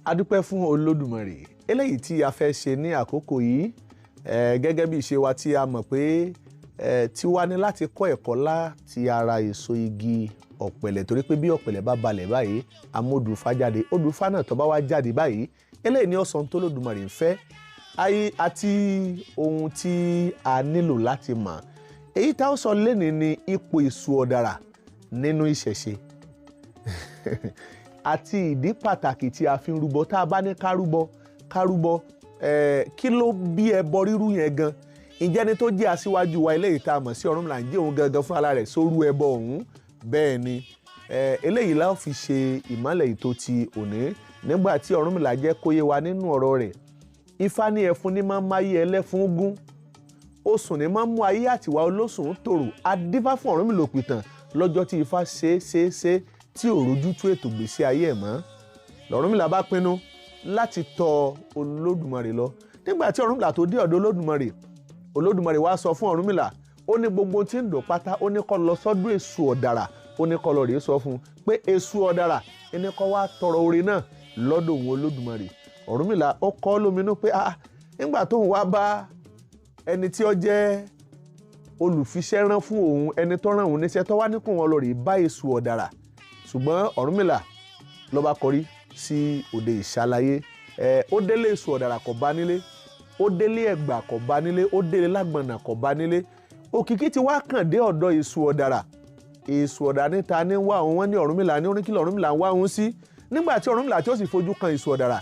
A dúpẹ́ fún Olódùmarè. Eléyìí tí a fẹ́ ṣe ní àkókò yìí, gẹ́gẹ́ bí ìṣe wa tí a mọ̀ pé tiwa ní láti kọ́ ẹ̀kọ́ láti ara èso igi ọ̀pẹ̀lẹ̀, torí pé bí ọ̀pẹ̀lẹ̀ bá balẹ̀ báyìí, amódùfá jáde. Odùfá náà tó bá wá jáde báyìí, eléyìí ni ọ̀sán tó Olódùmarè ń fẹ́ ayé àti ohun tí a nílò láti mọ̀. Èyí tá ó sọ lénìí ni ipò èso ọ̀dàrà nínú ìṣẹ̀ṣe àti ìdí pàtàkì tí a fi ń rúbọ. Tá a bá ní ká rúbọ, ká rúbọ, kí ló bí ẹbọ rírú yẹn gan? Ǹjẹ́ ẹni tó jẹ́ aṣíwájú wa eléyìí tá a mọ̀ sí Ọ̀rúnmìlà, ǹjẹ́ òun gangan fún ara rẹ̀ sórú ẹbọ ọ̀hún? Bẹ́ẹ̀ ni, eléyìí la ó fi ṣe ìmọ́lẹ̀ ètò ti òní. Nígbà tí Ọ̀rúnmìlà jẹ́ kó yé wa nínú ọ̀rọ̀ rẹ̀, Ifá ní ẹfun ní máa ń máyé ẹlẹ́fun gún, osùn ní máa ń mú ayé àtiwá olósùn tòrò. Adífá fún Ọ̀rúnmìlà òpìtàn lọ́jọ́ tí Ifá ṣe é ṣe é ṣe tí ò rójú tú ètò gbèsè ayé ẹ̀ mọ́. Lọ̀rúnmìlà bá pinnu láti tọ̀ Olódùmarè lọ. Nígbà tí Ọ̀rúnmìlà tó dé ọ̀dọ̀ Olódùmarè, Olódùmarè wá sọ fún Ọ̀rúnmìlà, ó ní gbogbo tí ń dùn pátá, ó ní kó lọ sọ́dọ̀ èṣù ọ̀dàrà, ó ní kó lọ rèé sọ fún un pé èṣù ọ̀dàrà ẹni kó wá tọrọ oore náà lọ́dọ̀ òun Olódùmarè. Ọ̀rúnmìlà ó kọ́ lóminú pé ah, nígbà tóun wá bá ẹni tí ó jẹ́ olùfiṣẹ́ rán fún òun, ẹni tó rán òun níṣẹ́, tó wá ní kó wọn lọ rèé bá èṣù ọ̀dàrà. Ṣùgbọ́n Ọ̀rúnmìlà ló bá kọrí sí òde ìṣàlàyé. Ó délé èṣù ọ̀dàrà kò bá nílé, ó délé Ẹ̀gbá kò bá nílé, ó délé Lágbọ̀nà kò bá nílé. Òkìkí ti wá kàn dé ọ̀dọ̀ èṣù ọ̀dàrà. Èṣù ọ̀dàrà níta ní wá òun, wọ́n ní Ọ̀rúnmìlà ní oríkìlọ̀ Ọ̀rúnmìlà ń wá òun sí. Nígbà tí Ọ̀rúnmìlà tí ó sì fojú kan èṣù ọ̀dàrà,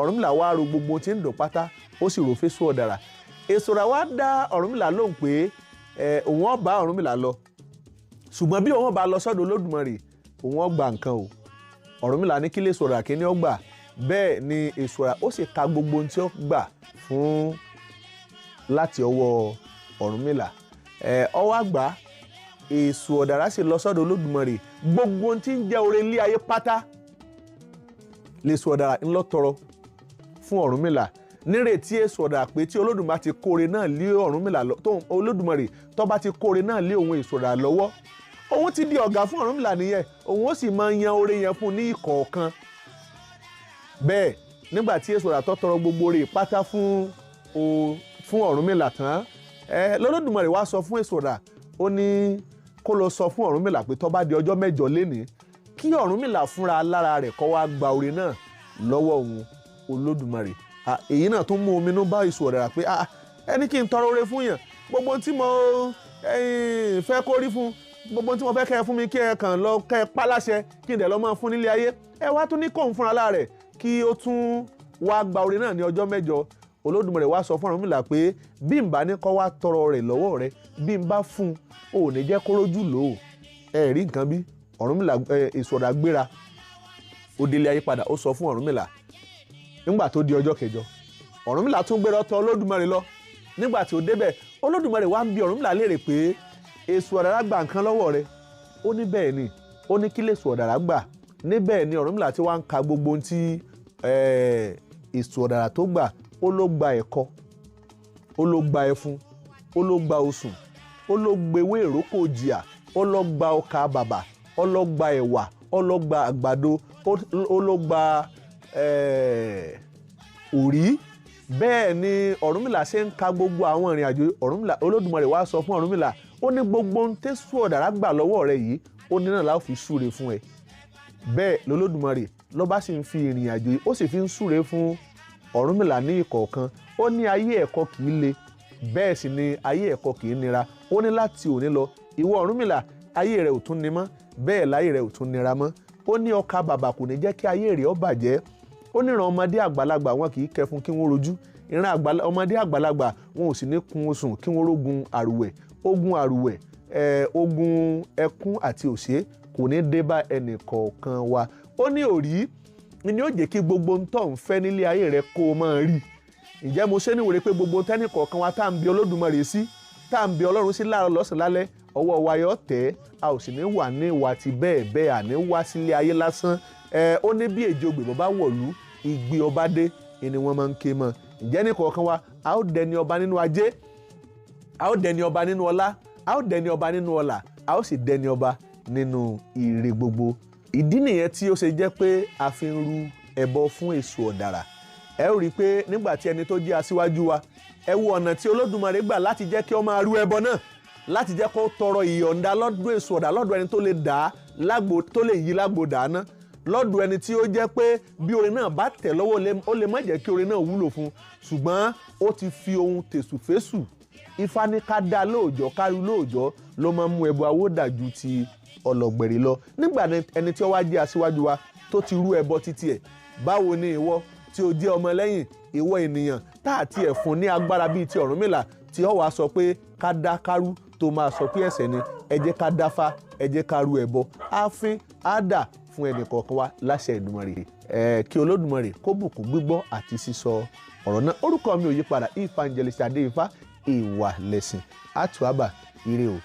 Ọ̀rúnmìlà wá ro gbogbo tí ń dùn pátá, ó sì rò fésù ọ̀dàrà. Èṣù ọ̀dàrà wá dá Ọ̀rúnmìlà lóhùn pé òun ó bá Ọ̀rúnmìlà lọ, ṣùgbọ́n bí òun bá lọ sọ́dọ̀ Olódùmarè, òun ó gba nǹkan o. Ọ̀rúnmìlà ní kí lè sọ̀rọ̀ àkíní ó gbà. Bẹ́ẹ̀ ni èṣù ọ̀dàrà ó sì ka gbogbo ohun tí ó gbà fún láti ọwọ́ Ọ̀rúnmìlà. Ó wá gbà, èṣù ọ̀dàrà sì lọ sọ́dọ̀ Olódùmarè. Gbogbo ohun tí ń jẹ́ oore ilé ayé pátá lèṣù ọ̀dàrà ńlọ tọrọ fún Ọ̀rúnmìlà, nírètí èṣù ọ̀dàrà pé tí Olódùmarè ti kóore náà lé Ọ̀rúnmìlà lọ, tó Olódùmarè tó bá ti kóore náà lé òun èṣù ọ̀dàrà lọ́wọ́, òun ti di ọ̀gá fún Ọ̀rúnmìlà nìyẹn, òun ó sì máa yan oore yẹn fún ní ìkọ̀ọ̀kan. Bẹ́ẹ̀ nígbà tí èṣù ọ̀dàrà tó tọrọ gbogbo oore pátá fún Ọ̀rúnmìlà tán, lọ́lọ́dùmarè wá sọ fún èṣù ọ̀dàrà, ó ní kó lọ sọ fún Ọ̀rúnmìlà pé tó bá di ọjọ́ mẹ́jọ lénìí, kí Ọ̀rúnmìlà fúnra lára rẹ̀ kó wá gba oore náà lọ́wọ́ òun Olódùmarè. Èyí náà tún mú ominú bá èṣù ọ̀dàrà pé ẹni kí n tọrọ oore fún yàn, gbogbo tí mo fẹ́ kó rí fún, gbogbo tí mo fẹ́ kẹ́ ẹ fún mi, kí ẹ kàn lọ kẹ́ ẹ pa láṣẹ kí n dẹ̀ lọ́ máa fún nílé ayé, ẹ wá tún ní kóun fúnra lára rẹ̀ kí ó tún wá gba oore náà ní ọjọ́ mẹ́jọ. Olódùmarè wá sọ fún Ọ̀rúnmìlà pé bí n bá ní kó wá tọrọ rẹ̀ lọ́wọ́ rẹ̀, bí n bá fún un, ò ní jẹ́ kó rójú lò ó. Ẹ rí nǹkan bí Ọ̀rúnmìlà, èṣù ọ̀dàrà gbéra, ó délé ayé padà, ó sọ fún Ọ̀rúnmìlà. Nígbà tó di ọjọ́ kẹjọ, Ọ̀rúnmìlà tún gbéra tọ̀ Olódùmarè lọ. Nígbà tí ó débẹ̀, Olódùmarè wá ń bi Ọ̀rúnmìlà léèrè pé èṣù ọ̀dàrà gba nǹkan lọ́wọ́ rẹ̀. Ó ní bẹ́ẹ̀ ni. Ó ní kí lèṣù ọ̀dàrà gbà? Níbẹ̀ ni Ọ̀rúnmìlà tí wá ń ka gbogbo ohun tí èṣù ọ̀dàrà tó gbà. Ó ló gba ẹ̀kọ, ó ló gba ẹfun, ó ló gba osùn, ó ló gbewé ìrókò jìà, ó ló gba ọkà bàbà, ó ló gba ẹ̀wà, ó ló gba àgbàdo, ó ló gba òrí. Bẹ́ẹ̀ ni Ọ̀rúnmìlà ṣe ń ka gbogbo àwọn ìrìn àjò. Ọ̀rúnmìlà, Olódùmarè wá sọ fún Ọ̀rúnmìlà, ó ní gbogbo ohun tẹ́sù ọ̀dàrà gbà lọ́wọ́ rẹ̀ yìí, ó ní náà la ó fi súre fún ẹ. Bẹ́ẹ̀ lolódùmarè ló bá sì ń fi ìrìn àjò yìí, ó sì fi ń súre fún Ọ̀rúnmìlà ní ìkọ̀ọ̀kan. Ó ní ayé ẹ̀kọ́ kì í le, bẹ́ẹ̀ sì ni ayé ẹ̀kọ́ kì í nira. Ó ní láti òní lọ, ìwọ Ọ̀rúnmìlà, ayé rẹ̀ ò tún ni mọ́, bẹ́ẹ̀ láyé rẹ̀ ò tún nira mọ́. Ó ní ọkà bàbà kò ní jẹ́ kí ayé rẹ̀ ó bàjẹ́. Ó ní ìran ọmọdé àgbàlagbà wọn kì í kẹfun kí wọ́n rojú, ìran ọmọdé àgbàlagbà wọn ò sì ní kun osùn kí wọ́n rógun àrùwẹ̀. Ogun àrùwẹ̀, ogun ẹkún àti òṣè kò ní dé bá ẹnì kọ̀ọ̀kan wa. Ó ní òrí ni ó jẹ́ kí gbogbo ohun tó ń fẹ́ nílé ayé rẹ kó o máa rí. Ǹjẹ́ mo ṣe níwòrè pé gbogbo tẹ́nì kọ̀ọ̀kan wa tá à ń bi Olódùmarè sí, tá à ń bi Ọlọ́run sí láàárọ̀ lọ́sàn-án lálẹ́, ọwọ́ wa yóò tẹ̀, a ò sì ní wà ní ìwà ti bẹ́ẹ̀ bẹ́ẹ̀, àní wá sílé ayé lásán. Ó ní bí èjì ogbè bọ́ bá wọ̀lú, ìgbì ọba dé ni wọ́n máa ń ké mọ́. Ǹjẹ́ ní kọ̀ọ̀kan wa, a ó dẹni ọba nínú ajé, a ó dẹni ọba nínú ọlá, a ó dẹni ọba nínú ọlà, a ó sì dẹni ọba nínú ire gbogbo. Ìdí nìyẹn tí ó ṣe jẹ́ pé a fi ń rú ẹbọ fún èṣù ọ̀dàrà. Ẹ ó rí i pé nígbà tí ẹni tó jẹ́ aṣíwájú wa, ẹ wo ọ̀nà tí Olódùmarè gbà láti jẹ́ kí ó máa rú ẹbọ náà, láti jẹ́ kó tọrọ ìyọ̀ǹda lọ́dọ̀ èṣù ọ̀dà, lọ́dọ̀ ẹni tó lè dà á lágbo, tó lè yí lágbo dà á ná, lọ́dọ̀ ẹni tí ó jẹ́ pé bí orin náà bá tẹ̀ lọ́wọ́ ó lè má jẹ́ kí orin náà wúlò fún un, ṣùgbọ́n ó ti fi ohun tèṣùfésù. Ifá ní ká dá lóòjọ́ kárí lóòjọ́ ló máa ń mú ẹbọ awódà ju ti ọlọ́gbẹ̀rì lọ. Nígbà ẹni tí ó wá jẹ́ aṣíwájú wa tó ti rú ẹbọ títí ẹ̀, báwo ni ìwọ tí o jẹ́ ọmọ lẹ́yìn, ìwọ ènìyàn tá àti ẹ̀ fún ní agbára bíi ti Ọ̀rúnmìlà tí ó wàá sọ pé ká dá kárú, tó máa sọ pé ẹ̀ṣẹ̀ ni? Ẹ jẹ́ ká dáfá, ẹ jẹ́ ká rú ẹbọ, á fín á dà fún ẹnì kọ̀ọ̀kan wa láṣẹ Èdùmàrè. Kí Olódùmarè kó bùkún gbígbọ́ àti sísọ ọ̀rọ̀ náà. Orúkọ mi ò yí padà, Evangelist Adéifá, ìwà lẹ̀sìn àtúwábà. Ire o.